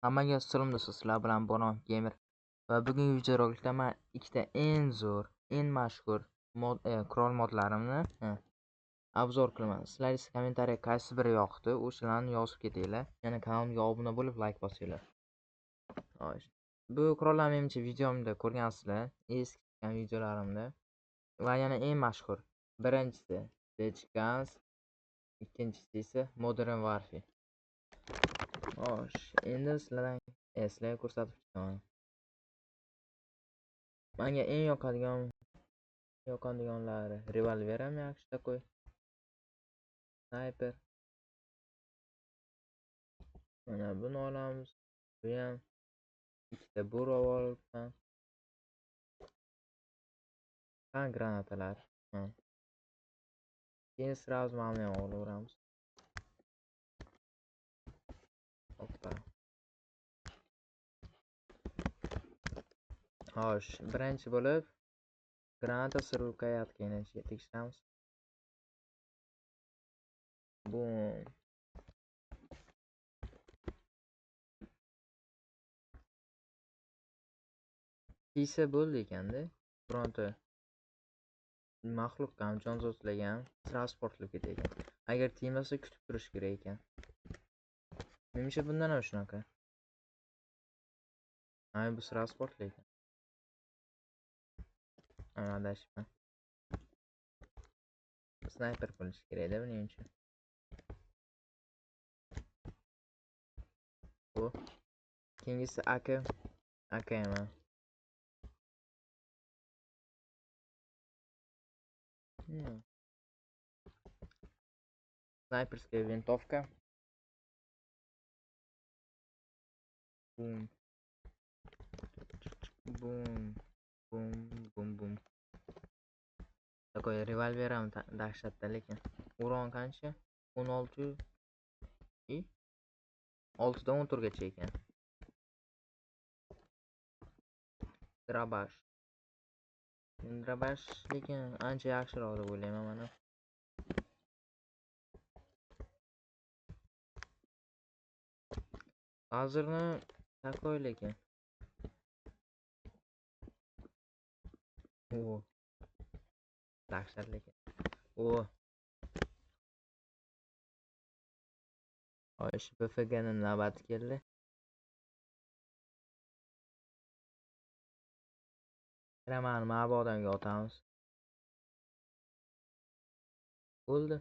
Hammaga salom do'stlar, sizlar bilan Bono Gamer va bugungi videorolikda men ikkita eng zo'r, eng mashhur mod, qurol modlarimni obzor qilaman. Sizlar esa kommentariya qaysi biri yoqdi, o'shalarni yozib ketinglar. Yana kanalimga obuna bo'lib, like bosinglar. Xo'sh, bu qurollarni menimcha videomda ko'rgansizlar, eski chiqqan videolarimda. Va yana eng mashhur birinchisi Tech Guns, ikkinchisi esa Modern Warfare. Xo'sh, endi sizlarga ko'rsatib chiqaman. Menga eng yoqadiganlari revolver ham yaxshi takoy. Sniper. Mana buni olamiz. Bu ham ikkita burov olibman. Ha, granatalar. Ha. Keyin sразу mana buni ham olaveramiz. Hoppa. Xo'sh, birinchi bo'lib granata с рукояткой tekshiramiz. Bum. Tiysa bo'ldi ekanda. Bironta maxluq ham, jonzotlarga ham sразу portlab ketadi ekan. Agar tiymasa kutib turish kerak ekan. Menimcha bundan ham shunaqa. Ay, bu sразу portlaydi. Adashibman. Snayper bo'lishi kerak-da buning uchun. Bu keyingisi AK. AKM. Снайперская винтовка. Бум. Бум. Бум, бум, бум. Такой revolver ham dahshatda, lekin uron qancha? 16 и 6dan 14 gacha ekan. Drabash. Drabash lekin ancha yaxshiroq deb o'ylayman mana. Hozirni takoy lekin. O. Dahshat lekin. O. Xo'sh, BFGning navbati keldi. Mana mana bu odamga otamiz. Bo'ldi.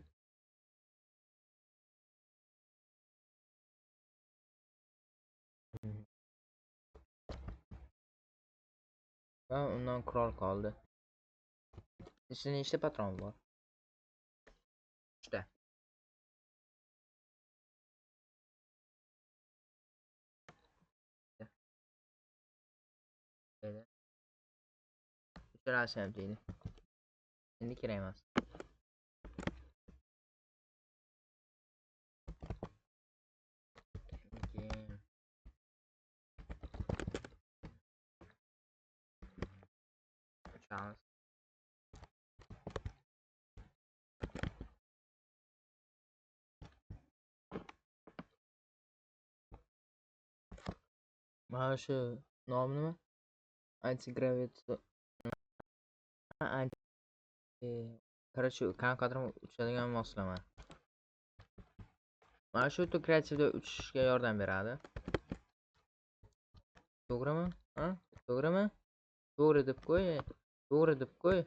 Va undan qurol qoldi. Ichida nechta patron bor? 3 ta. Uchalasi ham tegdi. Endi kerak emas. Keyin uchamiz. Mana shu nomi nima? Antigravit. Короче, qanaqadir uchadigan moslama. Mana shu kreativda uchishga yordam beradi. To'g'rimi? Ha? To'g'rimi? To'g'ri deb qo'y. To'g'ri deb qo'y.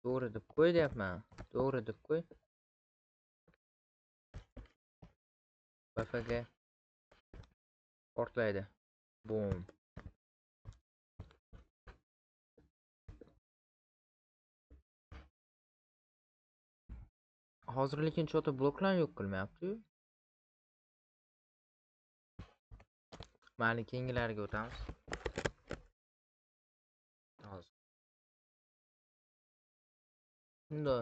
To'g'ri deb qo'y deyapman. To'g'ri deb qo'y. BFG portlaydi. Bum. Hozir lekin cho'ta bloklar yo'q qilmayapti-yu. Mayli, keyingilariga o'tamiz. Hozir. Shunda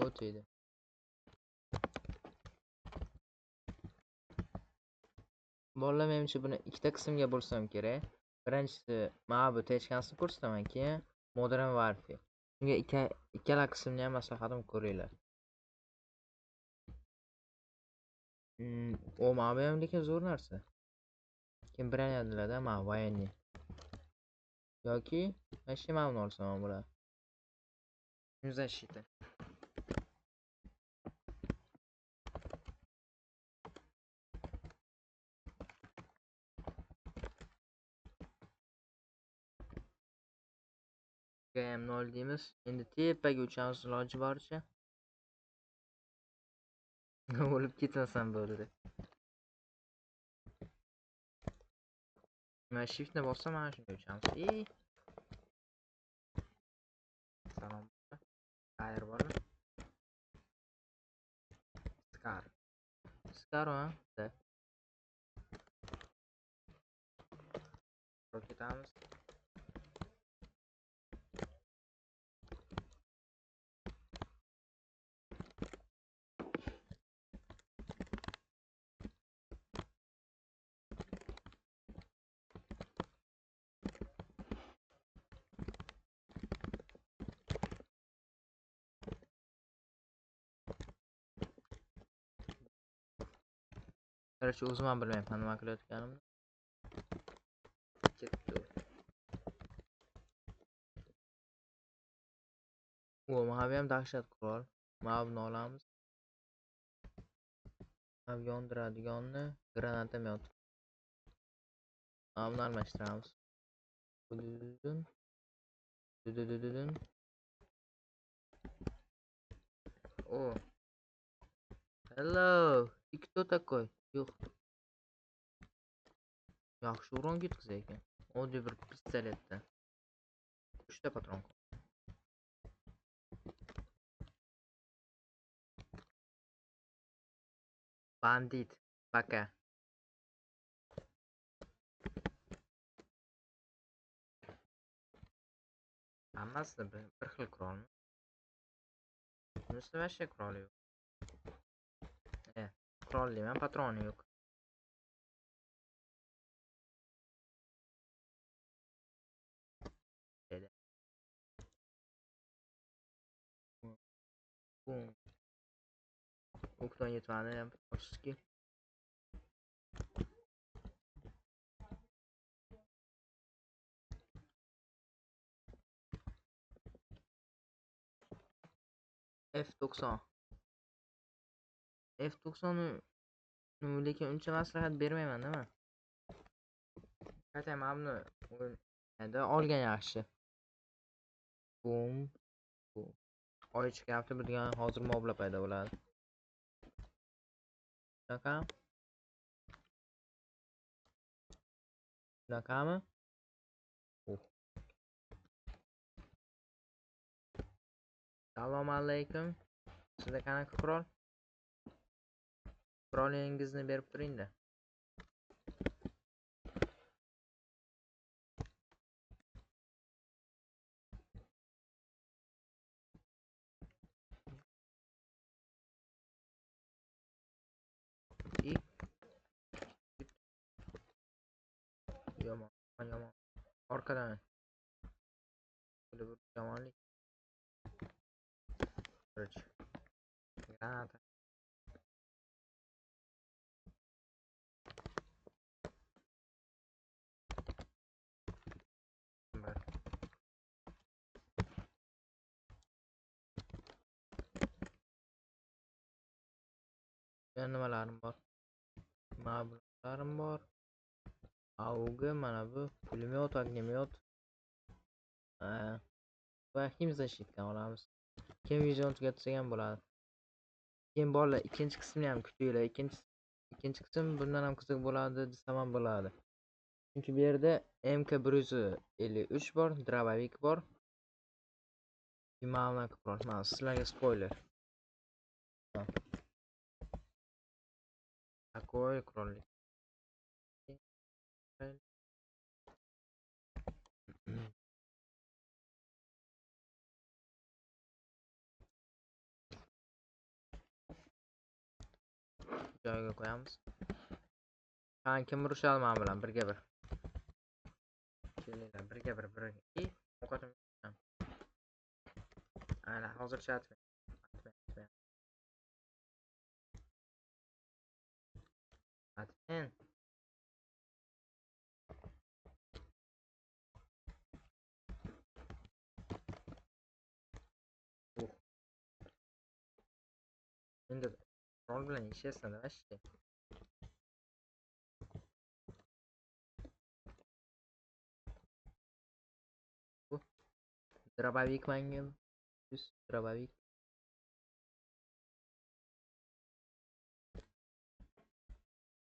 o'taydi. Bolalar, menimcha buni ikkita qismga bo'lsam kerak. Birinchisi mana bu Tech Gunsni ko'rsataman, keyin Modern Warfare. Shunga ikkala qismni ham maslahatim ko'ringlar. O mana bu ham lekin zo'r narsa. Keyin bronyadilarda mana военный. Yoki mana shu mana buni olsam ham bo'ladi. Защита. GM 0 deymiz. Endi tepaga uchamiz iloji boricha. O'lib ketmasam bo'ldi. Mana shiftni bossam mana shunga uchamiz. Salom. Qayer bor? Scar. Scar ha? Da. Ketamiz. Короче, o'zim ham bilmayman nima qilayotganimni. Ketdi. O, mana bu ham dahshat qurol. Mana buni olamiz. Mana bu yondiradiganni granatomet. Mana buni almashtiramiz. Dududun. O. Hello. Ты кто такой? Yo'q. Yaxshi uron ketkazar ekan. Oddiy bir pistoletda. 3 ta patron. Bandit. Пока. Hammasi bir xil qurolmi? Bunisi вообще quroli yo'q. Qurol deyman, patroni yo'q. O'qdan yetmadi ham afsuski. F90. F90 ni lekin uncha maslahat bermayman, nima? Qayta mana buni o'yinda olgan yaxshi. Bum. Bu. Oy chiqyapti, bu degan hozir moblar paydo bo'ladi. Shunaqa? Shunaqami? Assalomu alaykum. Sizda qanaqa qurol? Qurolingizni berib turing-da. Yomon, yomon. Orqadan. Bir yomonlik. Короче. Granata. Bir. Yana nimalarim bor? Mablag'larim bor. AUG mana bu pulemyot, огнемет. Va химзащитка olamiz. Keyin videoni tugatsak ham bo'ladi. Keyin bolalar ikkinchi qismini ham kutinglar. Ikkinchi qism bundan ham qiziq bo'ladi desam ham bo'ladi. Chunki bu yerda MK153 bor, dробовик bor. Mana qurol. Mana sizlarga spoiler. Такой qurollik. Joyiga qo'yamiz. Qani kim urushadi men bilan birga bir. Kelinglar birga bir bir. O'qatim. Mayli, hozircha atmang. Atmang, atmang. Atmang. Endi rol bilan ishlaysan вообще. Дробовик manga. Плюс дробовик.